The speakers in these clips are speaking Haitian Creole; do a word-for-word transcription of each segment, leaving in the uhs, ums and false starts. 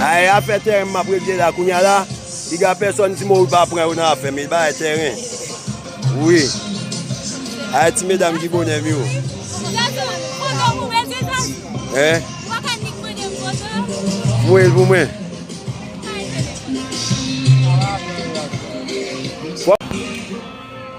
Ay, afè tèren m ap regle la kounye a la, piga pèsòn di mo wi pa pran yo nan afè m, e bagay tèren. Wi. Ay, ti medam ki bonè m yo. Hein? Voye l pou mwen.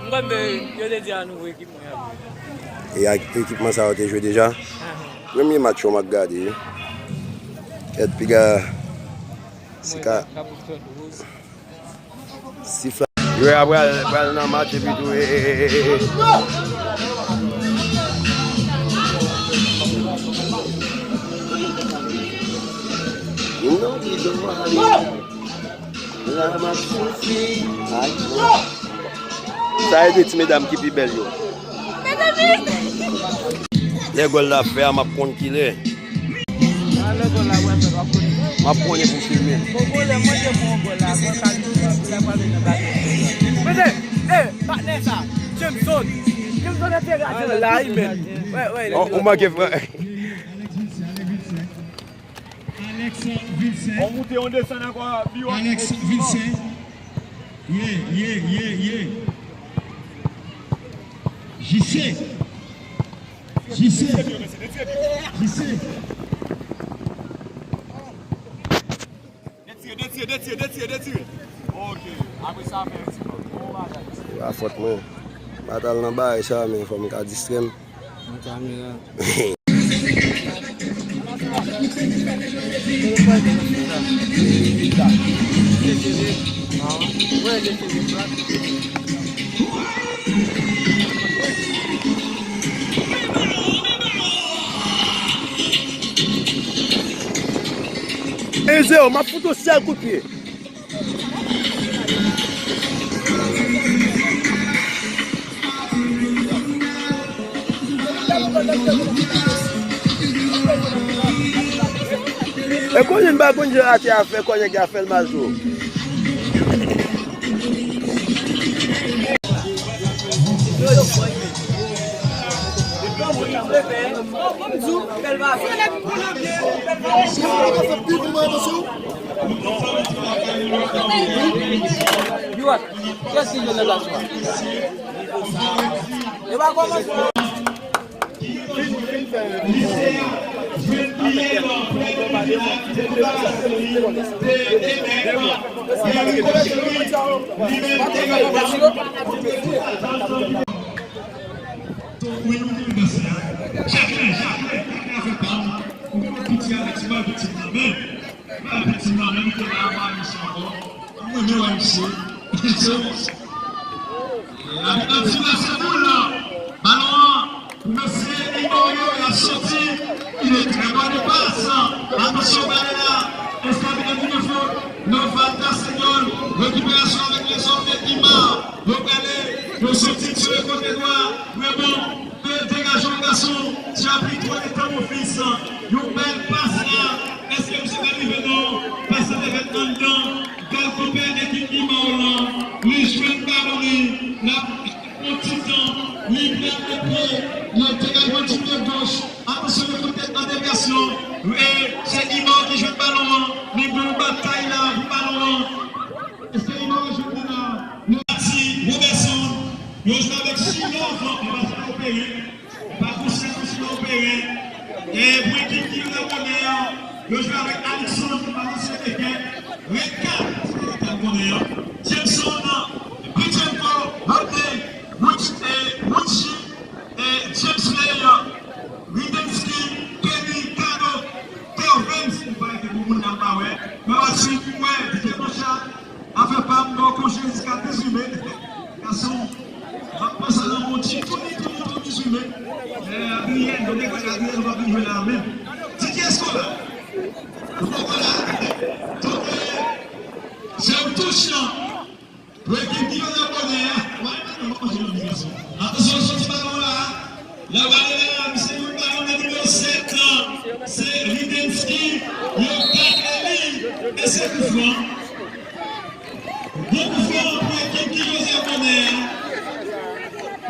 M konn yo te di a nouvo ekip mwen ap jwe. E ak ekipman sa yo te jwe deja. Premye match yo m ap gade wi. Kèt piga si ka sifla. Jwè a pral, pral nan match epi tou e, e, e, e, e. Yon nan ki dò ale. La m ap soufri. Ay. Sa e de ti medam ki pi bèl yo. Lè gòl la fè a, m ap konn kilè. M ap konnen pou m filme l. Mete, eh, patnè sa, Jameson. Jameson enterese la, wi, men. Ou manke fè. Alex Vilsen. On moute, on desann ankò, biwo. Alex Vilsen. Ye, ye, ye, ye. J C. J C. J C. Detire, detire, detire, detire, detire. Ok. Apre sa, fè yon ti kòk. Bon bagay. Se pa fòt mwen. M pa t al nan bagay sa, men fò m ka distrè m. Nan kamera. Enzo, m ap fout yon sèl kout pye. E konnen m pa konn jan atè a fè kò nèg la fè l mal tou. Kiyès ki jwenn nan gason an? Yo pa kòmanse. Wi, nou te vin danse a. Jacqueline, Jacqueline, Jacqueline avèk pa m. Ou gen yon piti avèk ti mwen, piti nan men. Mwen piti nan men, li te la, mwen mesye ankò. Mwen renmen wè misye. Misye, misye. Abitan Tibwa se boul nan. Balon an. Mesye Imorio, y ap soti. Il est très bon de passe. Atansyon, bal la. Estabi nan di defo. Noval Castagnol. Récupération avec les hommes de Ima. Yo prale. Yo soti tire kote dwa. Rebon. Degaje yon gason. Diablito de Tamofis. Yon bèl pas la. Èske misye ka rive? Non. Pas la te fèt anndan. Gòlkipè ekip Ima lan, li jwenn balon li, l ap yon ti tan, li pran epi, li te ka jwenn ti pye goch. Atansyon, li koute an devyasyon. E se Ima ki jwenn balon an, li gen yon batay la pou balon an. E se Ima ki jwenn li la. Pati, Robertson, yo jwe avèk Chilov, li pa fè opere. Pakou Sent Lisi nan Peren. E pou ekip ki jwe nan kònè a, yo jwe avèk Alixon, ki pa nan sètèkè. Renkat, ki nan kònè a. Jameson, Bichenko, Rodney, Rich, e, Richie, e, James Lay, Ridensky, Kenny, Kado, Tervens, m pa rete pou moun nan pa wè. Mwen pa swiv, mwen, Didier Blanchard. Afè pa m, bon konje jiska dizuit me. Gason, m ap panse nan bon ti touni, touni, touni dizuit me. Eh, Adrien, nou te kwè Adrien nou pa vin jwe la menm. Didier Escola. Ou poko la. Donk, eh, se yon touch, non. Pou ekip ki yo nan kònè a. Wè, mwen, nou pa konje nan gason. Atansyon, soti balon la. Lè w gade la, misye jwenn balon nan nimewo sèt lan, se Ridensky, yo takle li, e se koufran. Bon koufran pou ekip ki Joseph Bonheur.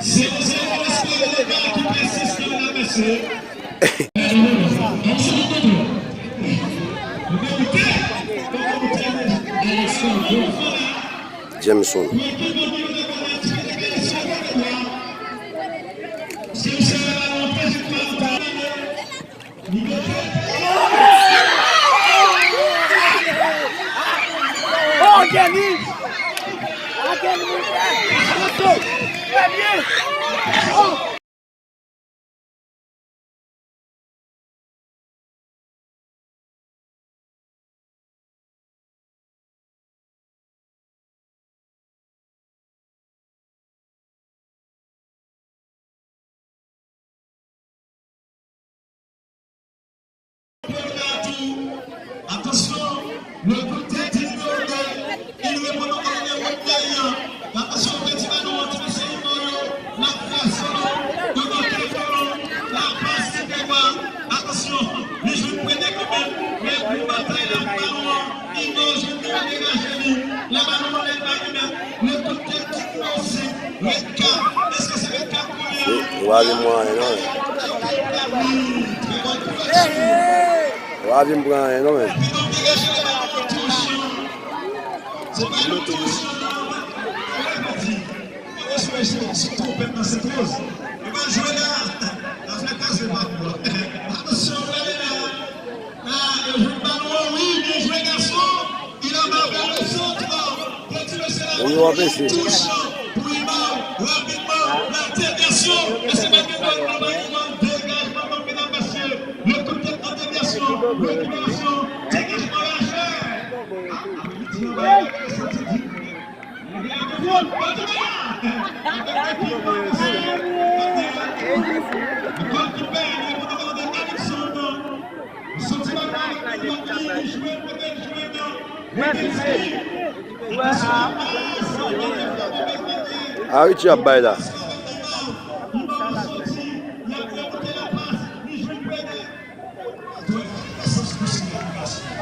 Zewo zewo, Espoir Leba ki pèsiste la, mesye. Bon, se bon kontou. Bon, bon, bon. Jameson. Atansyon, le kout tèt nimewo de, il répond au colonel Rodney. Atansyon, pèdi balon an, ti mesye Imo yo, n ap fè solo, yo nan tèt yo, la pas ti pèpa. Atansyon, li jwenn premye kanmenm, men pou batay la ak balon an, Imo jwenn li degaje li, lè balon an lè l pa li menm, le kout tèt nimewo senk, rèd kat, èske se rèd kat pou li an? Yo pa vin pran anyen non. Yo pa vin pran anyen non, men. Wi, w ap ese. A Richie ap bay la.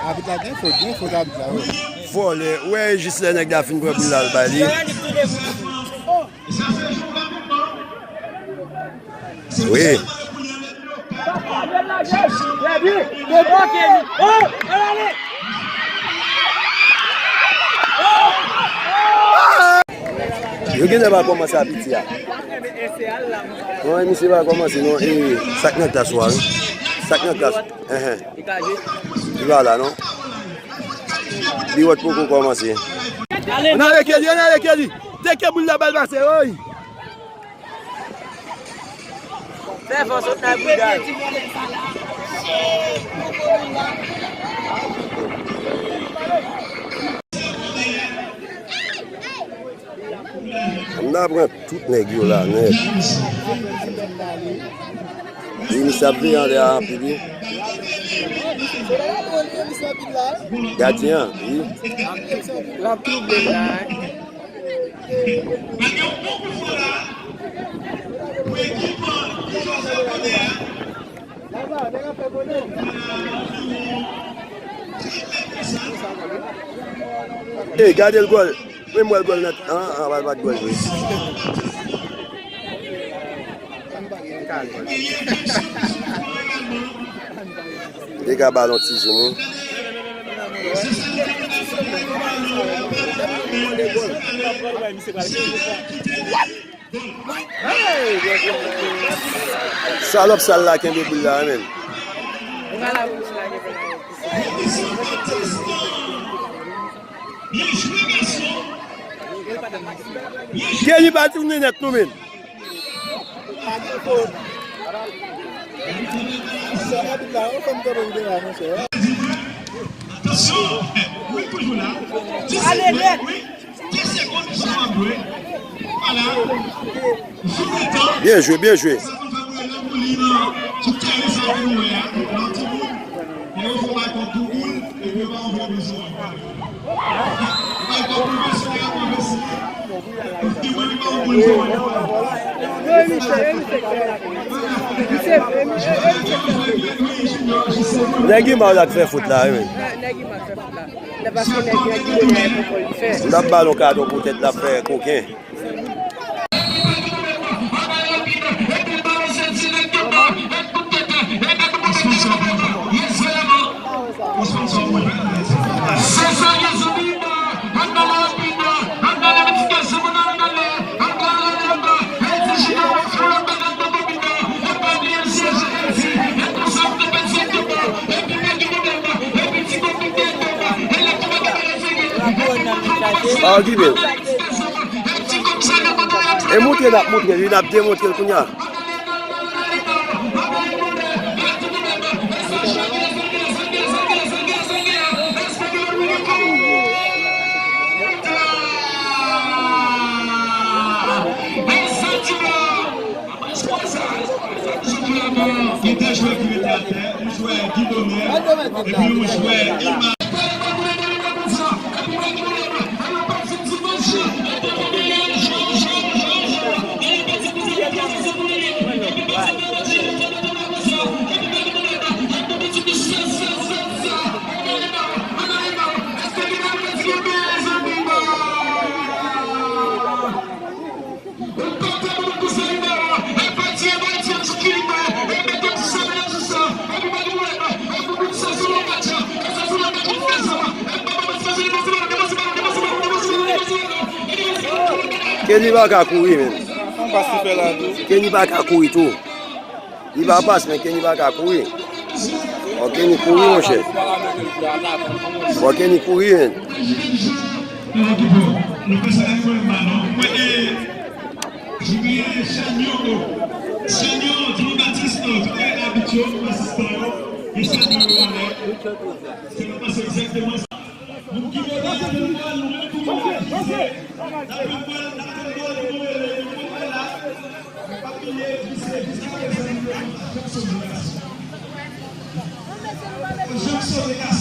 Abit la gen fot, gen fot abit la, wi. Vòlè, ou wè jis lè nèg la fin pran boul la, l bay li. Wi. Yo genlè pa kòmanse a piti a. Non, misye pa kòmanse non. E, sa k nan klas ou a, wi. Sa k nan klas. Enhen. Li pa la non. Biwòt poko kòmanse. Ann ale Kelly, ann ale Kelly. Teke boul la, bal pase, woy. Fè fò sot nan bouda. M ta pran tout nèg yo la nèt. Wi, misye ap veye anlè a anpil, wi. Gadyen an, wi. L ap twouble m la, wi. Ey, gade l gòl. Wi, m wè l gòl nèt. An, an, pa, pa t gòl vre. Dega balon ti zoom wi. Salòp sal la kenbe boul la wi menn. Kenny pa tounen nèt non menn. Atansyon, wi toujou la. Ale nèt. Byen jwe, byen jwe. Nèg Ima la k fè fot la wi. Nèg Ima k fè fot la. Lè paske nèg yo di yo bay konpòl li fè. L ap ba l yon kadon pou tèt l ap fè koken. Pa okipe l. E montre l ap montre l, wi, l ap demontre l kounye a. Gen de jwè ki rete atè, yon jwè Guy Domer, epi yon jwè Ima. Kenny pa ka kouri, menm. Kenny pa ka kouri tou. Li pa pas, men Kenny pa ka kouri. Fò Kenny kouri, monchè. Fò Kenny kouri, men. Mwen, e, Julien Chagnon, Chagnon, Djouly Baptiste, tout abitye yo, asistan yo, e Chagnon yo anlè. Se nou pase egzakteman sa. Moun ki vle pale pou mwen, nou menm pou nou akize. N ap pran gòl, n ap pran gòl pou nou rele, nou konn wè la. Nou p ap bliye, jiska, jiska prezan, nou rele Jackson Vegas. Jackson Vegas.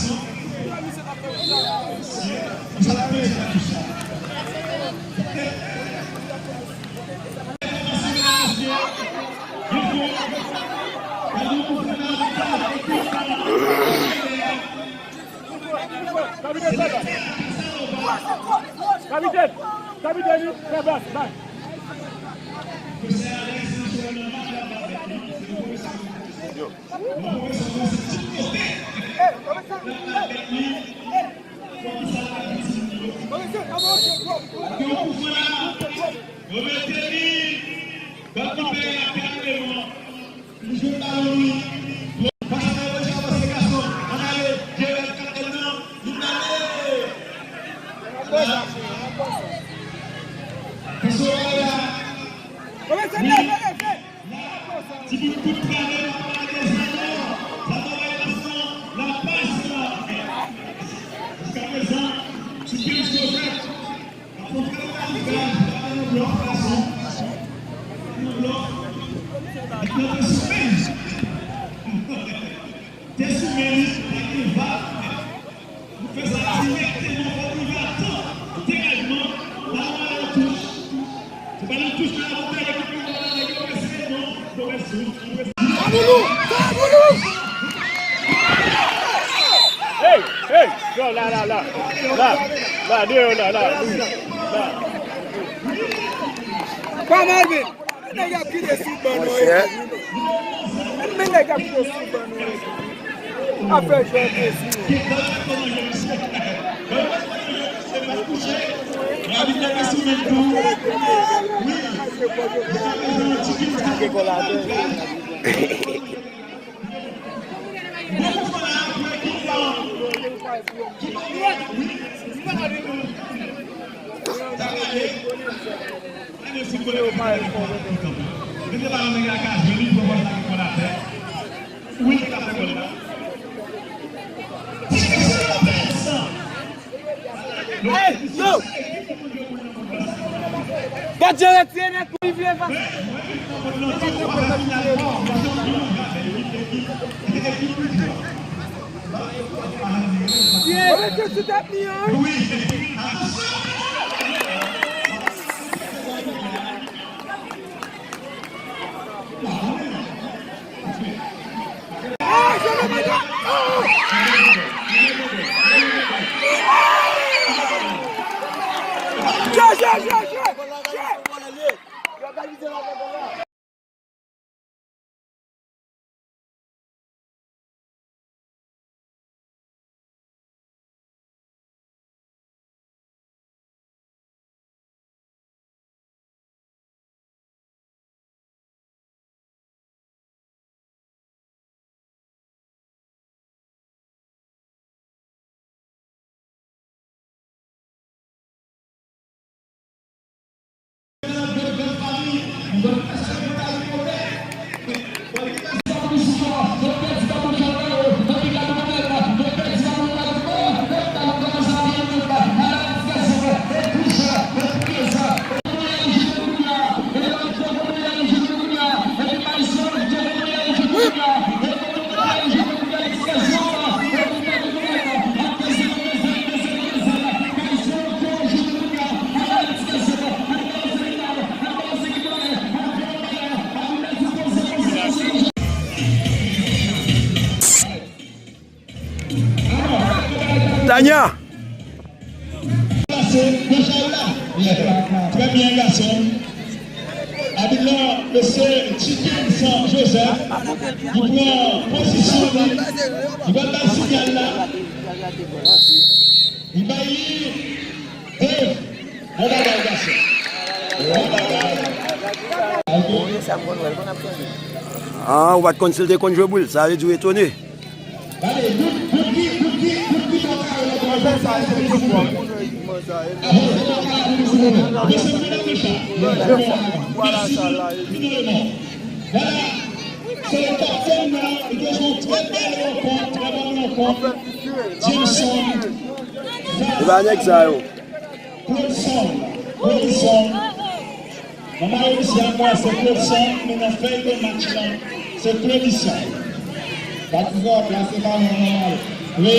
Kapitèn! Kapitèn, wi, fè bas, bay. Yo mete li, Bab Libè a kalmeman. Li jwe balon li. Pase nan deja pase gason. Ann ale. Gerald Captain nan. Li pale. Pase wè la. Wi. Ti bout kout travay la pa de zanò. Sa travay la san la pas la. Jiska prezan, sou kenz Joseph. Hey, hey, yo, la, la, la, la, la, deyò, la, la, la. Pa mal, men. Nèg ap kite sou ban nou, e. Men nèg ap kite sou ban nou, e. Afè jwè plezi. Hey, yo! Bòdye retire nèt pou li vle va. Yo mete sou tèt li an. Nya. Pase, Jean-Charles la. Trè byen, gason. Abit la, mesye Chicken San Joseph. Li pran pozisyon li. Li va bay sinyal la. Li bay li. Dave. Bon bagay, gason. Bon bagay. Ah, ou pa t konn si l te konn jwe boul. Sa vle di w etone. Se pa nèg sa yo. Nan mayo misye a, mwen se Claude Sam, men nan fèy de match lan, se Claude Sam. Patizan, plase balon nan mayo. Wi.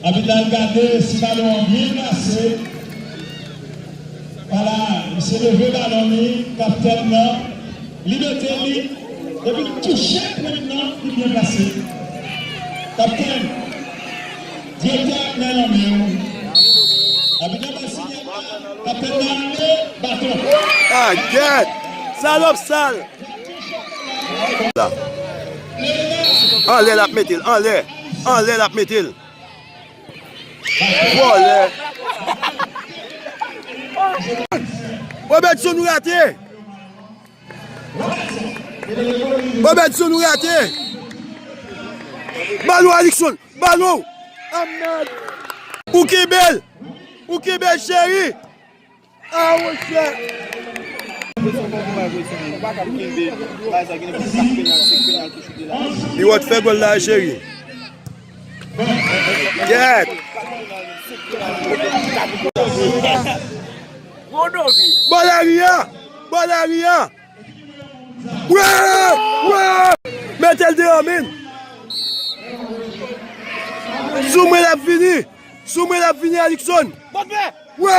Abit la al gade si balon an byen plase. Vwala, misye leve balon li, kaptèn nan. Li mete li, epi li touche pwen nan, li byen plase. Kaptèn, direktè ak men nan men w. Abit la bay sinyal la, kaptèn nan ale, baton. Ah, gèt! Salòp sal! La. Anlè l ap mete l, anlè. Anlè l ap mete l. Vòlè. Robertson, ou rate. Robertson, ou rate. Balon, Alixon. Balon. Amèn. Ou kenbe l. Ou kenbe l, cheri. Ah, monchè. Li wòt fè gòl la, cheri. Gèt! Bò lari a! Bò lari a! Wè! Wè! Mete l deyò, men! Sou mwen l ap vini! Sou mwen l ap vini, Alixon! Wè!